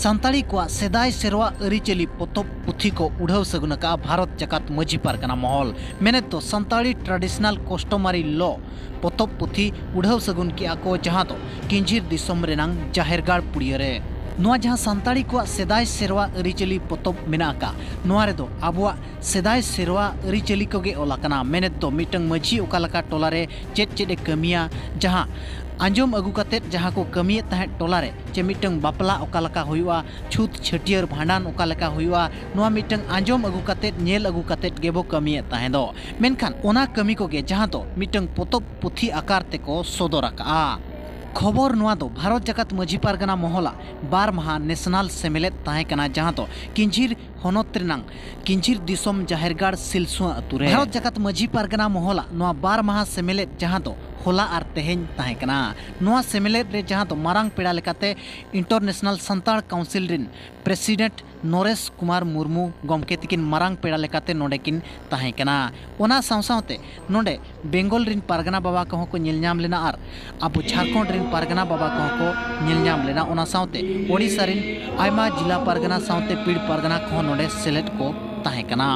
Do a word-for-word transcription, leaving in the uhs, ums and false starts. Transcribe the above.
ᱥᱟᱱᱛᱟᱲᱤ ᱠᱚᱣᱟᱜ ᱥᱮᱫᱟᱭ ᱥᱮᱨᱣᱟ ᱟᱹᱨᱤᱪᱟᱹᱞᱤ ᱯᱚᱛᱚᱵ ᱯᱩᱛᱷᱤ ᱠᱚ ᱩᱰᱷᱟᱹᱣ ᱥᱟᱹᱜᱩᱱ ᱟᱠᱟᱫᱼᱟ ᱵᱷᱟᱨᱚᱛ ᱡᱟᱠᱟᱛ ᱢᱟᱹᱡᱷᱤ ᱯᱟᱨᱜᱟᱱᱟ ᱢᱚᱦᱚᱞ᱾ ᱢᱮᱱᱮᱫ ᱫᱚ ᱥᱟᱱᱛᱟᱲᱤ traditional customary law ᱯᱚᱛᱚᱵ ᱯᱩᱛᱷᱤ ᱩᱰᱷᱟᱹᱣ ᱥᱟᱹᱜᱩᱱ ᱠᱮᱫᱼᱟ ᱠᱚ, ᱡᱟᱦᱟᱸ ᱫᱚ ᱠᱤᱧᱡᱷᱤᱨ ᱫᱤᱥᱚᱢ ᱨᱮᱱᱟᱝ ᱡᱟᱦᱮᱨ ᱜᱟᱲ ᱯᱩᱲᱤᱭᱟᱹ ᱨᱮ᱾ ᱱᱚᱣᱟ ᱡᱟᱦᱟᱸ ᱥᱟᱱᱛᱟᱲᱤ ᱠᱚᱣᱟᱜ ᱥᱮᱫᱟᱭ ᱥᱮᱨᱣᱟ ᱟᱹᱨᱤᱪᱟᱹᱞᱤ ᱯᱚᱛᱚᱵ ᱢᱮᱱᱟᱜ ᱟᱠᱟᱫ, ᱱᱚᱣᱟ ᱨᱮᱫᱚ ᱟᱵᱚᱣᱟᱜ ᱥᱮᱫᱟᱭ ᱥᱮᱨᱣᱟ ᱟᱹᱨᱤᱪᱟᱹᱞᱤ ᱠᱚᱜᱮ ᱚᱞ ᱟᱠᱟᱱᱟ᱾ ᱢᱮᱱᱮᱫ ᱫᱚ ᱢᱤᱫᱴᱟᱝ ᱢᱟᱹᱡᱷᱤ ᱚᱠᱟ ᱞᱮᱠᱟ ᱴᱚᱞᱟ ᱨᱮ ᱪᱮᱫ ᱪᱮᱫ ᱮ ᱠᱟᱹᱢᱤᱭᱟ, ᱡᱟᱦᱟᱸ ᱟᱸᱡᱚᱢ ᱟᱹᱜᱩ ᱠᱟᱛᱮᱫ ᱡᱟᱦᱟᱸ ᱠᱚ ᱠᱟᱹᱢᱤᱭᱮᱫ ᱛᱟᱦᱮᱸᱫ ᱴᱚᱞᱟ ᱨᱮ, ᱪᱮ ᱢᱤᱫᱴᱟᱝ ᱵᱟᱯᱞᱟ ᱚᱠᱟ ᱞᱮᱠᱟ ᱦᱩᱭᱩᱜᱼᱟ, ᱪᱷᱩᱛ ᱪᱷᱟᱹᱴᱭᱟᱹᱨ ᱵᱷᱟᱸᱰᱟᱱ ᱚᱠᱟ ᱞᱮᱠᱟ ᱦᱩᱭᱩᱜᱼᱟ, ᱱᱚᱣᱟ ᱢᱤᱫᱴᱟᱝ ᱟᱸᱡᱚᱢ ᱟᱹᱜᱩ ᱠᱟᱛᱮᱫ, ᱧᱮᱞ ᱟᱹᱜᱩ ᱠᱟᱛᱮᱫ ᱜᱮᱵᱚ ᱠᱟᱹᱢᱤᱭᱮᱫ ᱛᱟᱦᱮᱸ ᱫᱚ᱾ ᱢᱮᱱᱠᱷᱟᱱ ᱚᱱᱟ ᱠᱟᱹᱢᱤ ᱠᱚᱜᱮ ᱡᱟᱦᱟᱸ ᱫᱚ ᱢᱤᱫᱴᱟᱝ ᱯᱚᱛᱚᱵ ᱯᱩᱛᱷᱤ ᱟᱠᱟᱨ ᱛᱮᱠᱚ ᱥᱚᱫᱚᱨ ᱟᱠᱟᱫᱼᱟ᱾ ᱠᱷᱚᱵᱚᱨ ᱱᱚᱣᱟ ᱫᱚ ᱵᱷᱟᱨᱚᱛ ᱡᱟᱠᱟᱛ ᱢᱟᱹᱡᱷᱤ ᱯᱟᱨᱜᱟᱱᱟ ᱢᱚᱦᱚᱞᱟᱜ ᱵᱟᱨ ᱢᱟᱦᱟ ᱱᱮᱥᱱᱟᱞ ᱥᱮᱢᱞᱮᱫ ᱛᱟᱦᱮᱸ ᱠᱟᱱᱟ, ᱡᱟᱦᱟᱸ ᱫᱚ ᱠᱤᱧᱡᱷᱤᱨ ᱦᱚᱱᱚᱛ ᱨᱮᱱᱟᱝ ᱠᱤᱧᱡᱷᱤᱨ ᱫᱤᱥᱚᱢ ᱡᱟᱦᱮᱨ ᱜᱟᱲ ᱥᱤᱞᱥᱩᱣᱟᱹ ᱟᱹᱛᱩ ᱨᱮ᱾ ᱵᱷᱟᱨᱚᱛ ᱡᱟᱠᱟᱛ ᱢᱟᱹᱡᱷᱤ ᱯᱟᱨᱜᱟᱱᱟ ᱢᱚᱦᱚᱞᱟᱜ ᱱᱚᱣᱟ ᱵᱟᱨ ᱢᱟᱦᱟ ᱥᱮᱢᱞᱮᱫ, ᱡᱟᱦᱟᱸ ᱫᱚ ᱦᱚᱞᱟ ᱟᱨ ᱛᱮᱦᱮᱧ ᱛᱟᱦᱮᱸ ᱠᱟᱱᱟ, ᱱᱚᱣᱟ ᱥᱮᱢᱞᱮᱫ ᱨᱮ ᱡᱟᱦᱟᱸ ᱫᱚ ᱢᱟᱨᱟᱝ ᱯᱮᱲᱟ ᱞᱮᱠᱟᱛᱮ International ᱥᱟᱱᱛᱟᱲ ᱠᱟᱣᱩᱱᱥᱤᱞ ᱨᱤᱱ ᱯᱨᱮᱥᱤᱰᱮᱱᱴ ᱱᱚᱨᱮᱥ ᱠᱩᱢᱟᱨ ᱢᱩᱨᱢᱩ ᱜᱚᱢᱠᱮ ᱛᱤᱠᱤᱱ ᱢᱟᱨᱟᱝ ᱯᱮᱲᱟ ᱞᱮᱠᱟᱛᱮ ᱱᱚᱰᱮ ᱠᱤᱱ ᱛᱟᱦᱮᱸ ᱠᱟᱱᱟ᱾ ᱚᱱᱟ ᱥᱟᱶ ᱥᱟᱶᱛᱮ ᱱᱚᱰᱮ ᱵᱮᱝᱜᱚᱞ ᱨᱤᱱ ᱯᱟᱨᱜᱟᱱᱟ ᱵᱟᱵᱟ ᱠᱚᱦᱚᱸ ᱠᱚ ᱧᱮᱞ ᱧᱟᱢ ᱞᱮᱱᱟ ᱟᱨ ᱟᱵᱚ ᱡᱷᱟᱲᱠᱷᱚᱸᱰ ᱨᱤᱱ ᱯᱟᱨᱜᱟᱱᱟ ᱵᱟᱵᱟ ᱠᱚᱦᱚᱸ ᱠᱚ ᱧᱮᱞ ᱧᱟᱢ ᱞᱮᱱᱟ᱾ ᱚᱱᱟ ᱥᱟᱶᱛᱮ ᱳᱰᱤᱥᱟ ᱨᱤᱱ ᱟᱭᱢᱟ ᱡᱤᱞᱟ ᱯᱟᱨᱜᱟᱱᱟ ᱥᱟᱶᱛᱮ ᱯᱤᱲ ᱯᱟᱨᱜᱟᱱᱟ ᱠᱚᱦᱚᱸ ᱱᱚᱰᱮ ᱥᱮᱞᱮᱫ ᱠᱚ ᱛᱟᱦᱮᱸ ᱠᱟᱱᱟ᱾